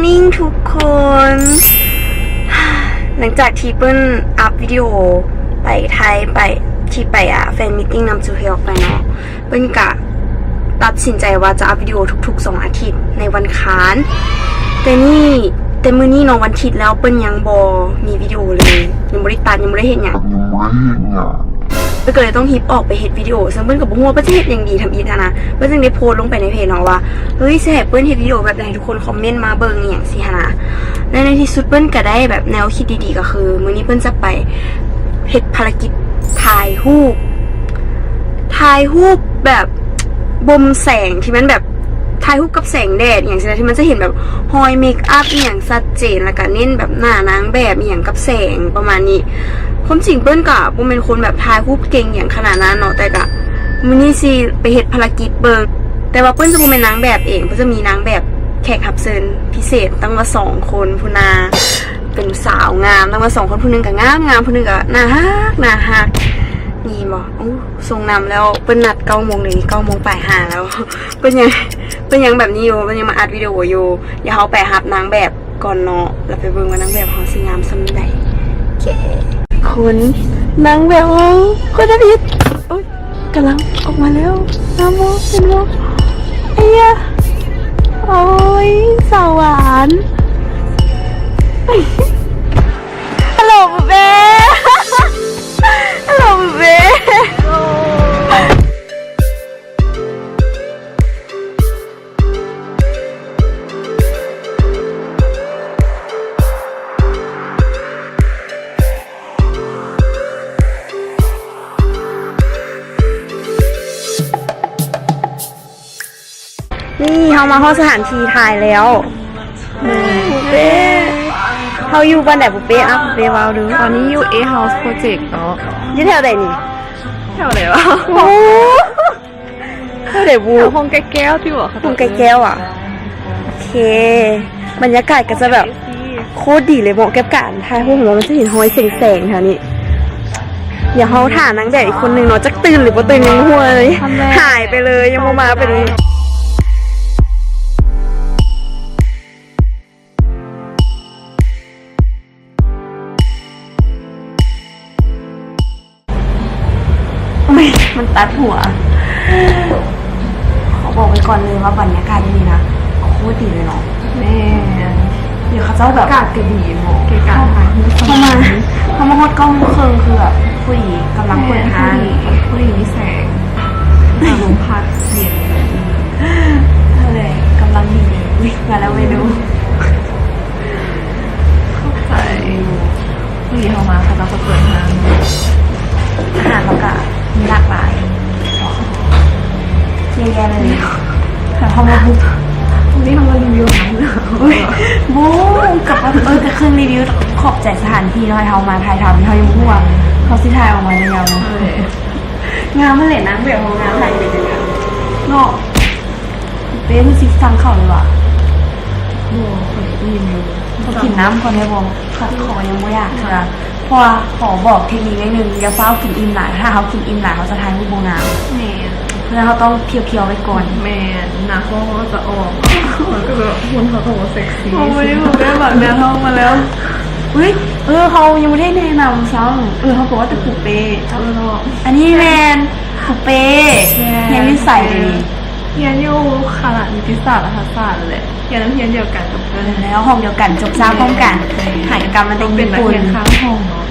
Morning ທຸກຄົນ ຫຼັງຈາກທີ່ເປີ້ນອັບວິດີໂອໄປໄທ ໄປ ທີ່ໄປ ອາ ແຟນມີດຕິ້ງນຳຈູຮຽອອກໄປເນາະ ເປີ້ນກະຕັດສິນໃຈວ່າຈະອັບວິດີໂອທຸກໆສອງອາທິດໃນວັນຄານ. ແຕ່ນີ້ ແຕ່ມື້ນີ້ເນາະ ວັນທິດແລ້ວ ເປີ້ນຍັງບໍ່ມີວິດີໂອເລີຍ ຍັງບໍ່ໄດ້ຕັດ ຍັງບໍ່ໄດ້ເຮັດຫຍັງ. ເພິ່ນກໍເລີຍຕ້ອງຮີບອອກໄປເຮັດວິດີໂອ ເຊິ່ງເພິ່ນກໍບໍ່ຮູ້ວ່າເພິ່ນຈະເຮັດຫຍັງດີທຳອິດຫັ້ນນະ. ເພິ່ນຈຶ່ງໄດ້ໂພສລົງໄປໃນເພຈເນາະວ່າ ເຮີ້ຍ ຊິໃຫ້ເພິ່ນເຮັດວິດີໂອແບບໃດ ໃຫ້ທຸກຄົນຄອມເມັນມາເບິ່ງອີ່ຫຍັງຊີ້ຫັ້ນນະ. ແລະ ໃນທີ່ສຸດເພິ່ນກໍໄດ້ແບບແນວຄິດດີໆ ກໍຄືມື້ນີ້ເພິ່ນຈະໄປເຮັດພາລະກິດຖ່າຍຮູບ ຖ່າຍຮູບແບບບົ່ມແສງທີ່ມັນແບບ ຖ່າຍຮູບກັບແສງແດດອີ່ຫຍັງຊີ້ນະ ທີ່ມັນຈະເຫັນແບບຮອຍເມກອັບອີ່ຫຍັງຊັດເຈນ ແລ້ວກະເນັ້ນແບບໜ້ານາງແບບອີ່ຫຍັງກັບແສງປະມານນີ້. ຄວາມຈິງເປີ້ນກະບໍ່ແມ່ນຄົນແບບຖ່າຍຮູບເກັ່ງອີ່ຫຍັງຂະໜາດນັ້ນເນາະ ແຕ່ກະມື້ນີ້ຊິໄປເຮັດພາລະກິດເບິ່ງ. ແຕ່ວ່າເພິ່ນຈະບໍ່ແມ່ນນາງແບບເອງ ເພິ່ນຈະມີນາງແບບແຂກຮັບເຊີນພິເສດຕັ້ງວ່າສອງຄົນພຸ້ນນາ ເປັນສາວງາມຕັ້ງວ່າສອງຄົນ ຜູ້ໜຶ່ງກະງາມໆ ຜູ້ໜຶ່ງກະໜ້າຮັກ ໜ້າຮັກ. ນີ້ເຫັນບໍ່? ໂອ້ ສົ່ງນຳແລ້ວ ເພິ່ນນັດເກົ້າໂມງ ເດຍວນີ້ເກົ້າໂມງປາຍຫ້າແລ້ວ ເພິ່ນຍັງ ເພິ່ນຍັງແບບນີ້ຢູ່ ເພິ່ນຍັງມາອັດວິດີໂອຢູ່. ດຽວເຮົາໄປຮັບນາງແບບກ່ອນເນາະ ແລ້ວໄປເບິ່ງວ່ານາງແບບເຮົາຊິງາມສ່ຳໃດ. ໂອເຄ ຄົນ ນາງແບບເຮົາ ຄົນທຳອິດ ໂອ້ຍ ກຳລັງອອກມາແລ້ວ ງາມບໍ່? ເຫັນບໍ່? ໄອ້ຍະ ໂອ້ຍ ສາວຫວານ ຮັລໂຫຼ ບຸບເບ້ ຮັລໂຫຼ ບຸບເບ້. ນີ້ເຮົາມາຮອດສະຖານທີ່ຖ່າຍແລ້ວ ເປ້ ເຮົາຢູ່ບ້ານໃດ ເປ້? ອ່ະ ເປ້ເວົ້າດູ. ຕອນນີ້ຢູ່ A House Project ເນາະ. ຢູ່ແຖວໃດນີ້? ແຖວໃດວະ? ໂອ້ ແຖວໃດບຸ? ແຖວຮົງໄກ່ແກ້ວຕິວະ? ຮົງໄກ່ແກ້ວອະ? ໂອເຄ ບັນຍາກາດກໍຈະແບບ ໂຄດດີເລີຍ ເໝາະກັບການຖ່າຍຮູບເນາະ ມັນຈະເຫັນຮອຍແສງໆແຖວນີ້. ດຽວເຮົາຖ້ານາງແບບອີກຄົນໜຶ່ງເນາະ ຈັກຕື່ນຫຼືບໍ່ຕື່ນຍັງບໍ່ຮູ້ເລີຍ ຫາຍໄປເລີຍ ຍັງບໍ່ມາປານນີ້. ໂອ້ຍ ມັນຕັດຫົວ. ຂໍບອກໄວ້ກ່ອນເລີຍວ່າບັນຍາກາດຢູ່ນີ້ນະ ໂຄດດີເລີຍເນາະ. ແມ່ນ ດຽວເຂົາເຈົ້າແບບ ອາກາດກໍດີເນາະ ແກ່ການຖ່າຍຮູບ. ເຮົາມາ ເຮົາມາຮອດເກົ້າໂມງເຄິ່ງ ຄືແບບພໍດີ ກຳລັງເປີດຮ້ານ ພໍດີມີແສງ ລົມພັດເຢັນ ກຳລັງດີ. ອຸ້ຍ ມາແລ້ວເມນູ. ເຂົ້າໃຈຢູ່ ມື້ນີ້ເຮົາມາ ເຂົາເຈົ້າກໍເປີດຮ້ານ ອາຫານເຮົາກະມີຫຼາກຫຼາຍ ເຍອະແຍະເລີຍ. ແຕ່ເຮົາມາບຸກ ມື້ນີ້ເຮົາມາຣີວິວຮ້ານ. ອຸ້ຍ ບຸກ ກັບວ່າ ເອີ ກໍຄືຣີວິວ ຂອບໃຈສະຖານທີ່ເນາະ ໃຫ້ເຮົາມາຖ່າຍທຳ ເຮົາຍັງບໍ່ຮູ້ວ່າເຮົາຊິຖ່າຍອອກມາໄດ້ຍາວ ເອີ ງາມຫັ້ນແຫຼະ ນາງແບບເຮົາງາມ ຖ່າຍເປັນເນາະ. ເປ້ ເພິ່ນຊິສັ່ງເຂົ້າເລີຍຫວາ? ບໍ່ ຂ້ອຍອີ່ມຢູ່. ເຂົາກິນນ້ຳກ່ອນໄດ້ບໍ່? ຂ້ອຍ ຂ້ອຍຍັງບໍ່ຢາກເທື່ອ ເພາະວ່າຂໍບອກເທັກນິກໜ້ອຍໜຶ່ງ ຢ່າຟ້າວກິນອີ່ມຫຼາຍ ຖ້າເຮົາກິນອີ່ມຫຼາຍ ເຮົາຈະຖ່າຍຮູບບໍ່ງາມ. ແມ່ນ ເພາະເຮົາຕ້ອງພຽວໆໄວ້ກ່ອນ. ແມ່ນ ໜ້າທ້ອງເຮົາກໍຈະອອກ ມັນກໍຈະ ຫຸ່ນເຮົາກໍບໍ່ເຊັກຊີ. ໂອ້ຍ ບໍ່ໄດ້ບອກ ໜ້າທ້ອງມາແລ້ວ. ອຸ້ຍ ເອີ ເຮົາຍັງບໍ່ໄດ້ແນະນຳຊ້ຳ. ເອີ ເຮົາບອກວ່າແຕ່ປູເປ້. ເອີເນາະ ອັນນີ້ແມ່ນປູເປ້. ແມ່ນ ຮຽນຢູ່ໃສດຽວນີ້? ຮຽນຢູ່ຄະນະນິຕິສາດ ລັດຖະສາດແຫຼະ ຮຽນ ຮຽນນຳໂຮງຮຽນດຽວກັນກັບເພິ່ນ ແລ້ວຫ້ອງດຽວກັນ ຈົບຊ້າພ້ອມກັນ. ແມ່ນ ຫາຍກັບມາແຕ່ຍີ່ປຸ່ນ ເປັນນັກຮຽນຂ້າງຫ້ອງເນາະ.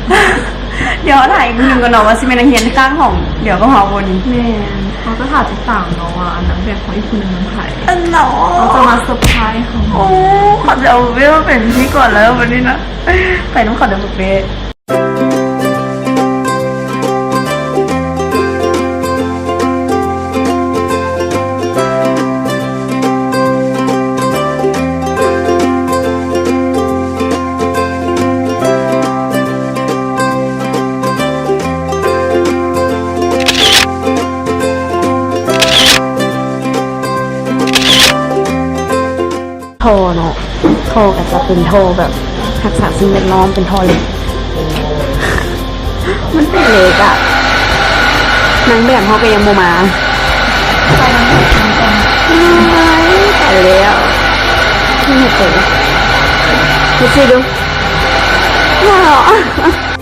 ດຽວຖ້າອີກມື້ໜຶ່ງກ່ອນເນາະ ວ່າຊິແມ່ນນັກຮຽນຂ້າງຫ້ອງດຽວກັບເຮົາບໍ່ນີ້. ແມ່ນ ເຮົາກໍຖ້າຕິດຕາມເນາະ ວ່າອັນນາງແບບຂອງອີກຜູ້ໜຶ່ງແມ່ນໃຜ. ອັນເນາະ ເຮົາຈະມາເຊີໄພຣສ໌ເຂົາ. ໂອ້ ເຂົາຈະເອົາເປ້ມາເປັນພິທີກອນແລ້ວບັດນີ້ນະ. ໄປນຳເຂົາເດີ ເປ້. ທໍ່ເນາະ ທໍ່ກໍຈະເປັນທໍ່ແບບຮັກສາສິ່ງແວດລ້ອມ ເປັນທໍ່ເຫຼັກ. ມັນເປັນເຫຼັກອະ. ນາງແບບເຮົາກໍຍັງບໍ່ມາ. ຕາຍແລ້ວ ຄືເປັນ ເຮັດຊິດູ. ວ້າວ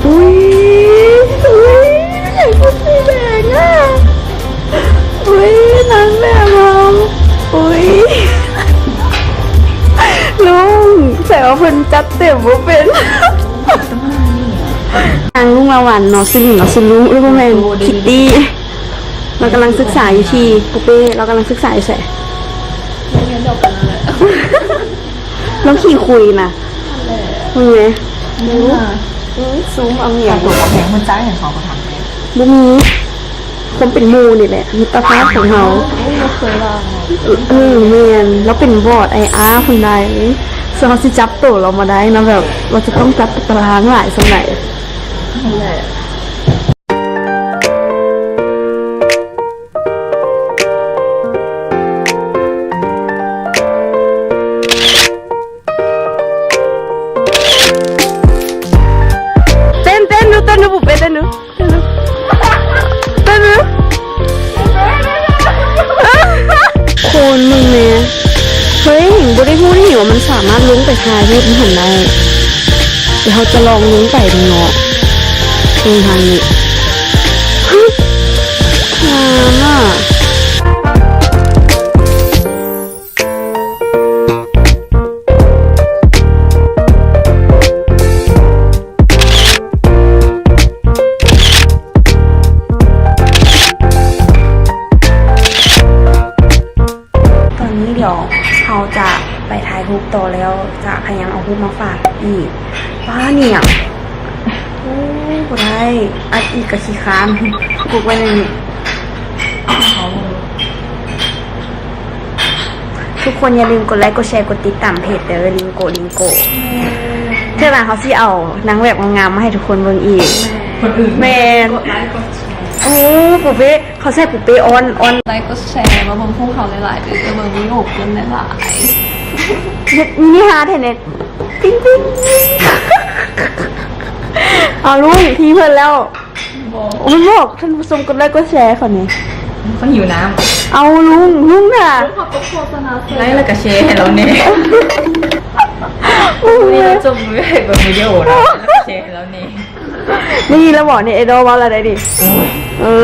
ອຸ້ຍ ອຸ້ຍ ຜູ້ສີແດງອະ ອຸ້ຍ ນາງແບບເຮົາ ອຸ້ຍ ລຸງ ແສດງວ່າເພິ່ນຈັດເຕັມບໍ່ເປັນ. ນາງລຸງລາວັນເນາະ ຊື່ຫຍັງເນາະ ຊື່ລຸງ ຫຼືບໍ່ແມ່ນ ຄິດຕີ້. ລາວກຳລັງສຶກສາຢູ່ທີ່ ປູເປ້ ລາວກຳລັງສຶກສາຢູ່ໃສ? ໂຮງຮຽນດຽວກັນນັ້ນແຫຼະ ລາວຂີ້ຄຸຍນະ ຫັ້ນແຫຼະ ເບິ່ງແມ ເບິ່ງ ອືມ ຊູມເອົາຫຍັງ ຄ່າຕົວກໍແພງ ເພິ່ນຈ່າຍໃຫ້ເຂົາ ເຂົາຖາມແດ່ ບໍ່ມີ ຄວາມເປັນໝູ່ນີ້ແຫຼະ ມິດຕະພາບຂອງເຮົາ ໂອ້ຍ ບໍ່ເຄີຍວ່າ ເອີ ແມ່ນ ລາວເປັນບອດ ໄອອາ ພຸ້ນໃດ ສ່ວນເຮົາຊິຈັບໂຕລາວມາໄດ້ນະ ແບບ ລາວຈະຕ້ອງຈັດຕາຕະລາງຫຼາຍສ່ຳໃດ ຫັ້ນແຫຼະ. ເຕັ້ນ ເຕັ້ນດູ ເຕັ້ນດູ ປູເປ້ ເຕັ້ນດູ ເຕັ້ນດູ ເຕັ້ນດູ. ຄົນເບິ່ງແດ່ ເຮີ້ຍ ບໍ່ໄດ້ຮູ້ນີ້ວ່າມັນສາມາດລົງໄປຖ່າຍຮູບຢູ່ຫັ້ນໄດ້. ດຽວເຮົາຈະລອງລົງໄປເບິ່ງເນາະ ເບິ່ງທາງນີ້ ງາມອະ. ຕອນນີ້ດຽວເຮົາຈະໄປຖ່າຍຮູບຕໍ່ແລ້ວ ຈະພະຍາຍາມເອົາຮູບມາຝາກອີກ. ວ້າ ນີ້ຫຍັງ? ໂອ້ ບໍ່ໄດ້ ອັດອີກກະຂີ້ຄ້ານ ປຸກໄວ້ໃນນີ້. ທຸກຄົນຢ່າລືມກົດໄລກ໌ ກົດແຊ ກົດຕິດຕາມເພຈເດີ ລິງໂກ ລິງໂກ. ເທື່ອໜ້າເຮົາຊິເອົານາງແບບງາມໆມາໃຫ້ທຸກຄົນເບິ່ງອີກ. ຄົນອື່ນ ແມ່ນ ກົດໄລກ໌ ກົດແຊ. ໂອ້ ປູເປ້ ເຂົາໃສ່ປູເປ້ອອນ ອອນ ໄລກ໌ ກົດແຊ ມາເບິ່ງພວກເຮົາຫຼາຍໆເດີ ເບິ່ງວິດີໂອເພິ່ນຫຼາຍໆ. ເຮັດມິນິຮາດໃຫ້ແດ່ ຕິງຕິງ. ເອົາລຸງ ທີ່ເພິ່ນແລ້ວ. ບໍ່ ມັນບອກທ່ານຜູ້ຊົມກົດໄລກ໌ ກົດແຊເຂົານີ້ ເຂົາຫິວນ້ຳ. ເອົາລຸງ ລຸງນະ ໄລກ໌ ແລະກະແຊໃຫ້ລາວແດ່. ໂອ້ຍ ຈົມເບິ່ງວິດີໂອລາວ ແລະກະແຊໃຫ້ລາວແດ່. ໄດ້ຍິນແລ້ວບໍ່ນີ້ ໄອດອລເວົ້າລາວໄດ້ນີ້. ເອີ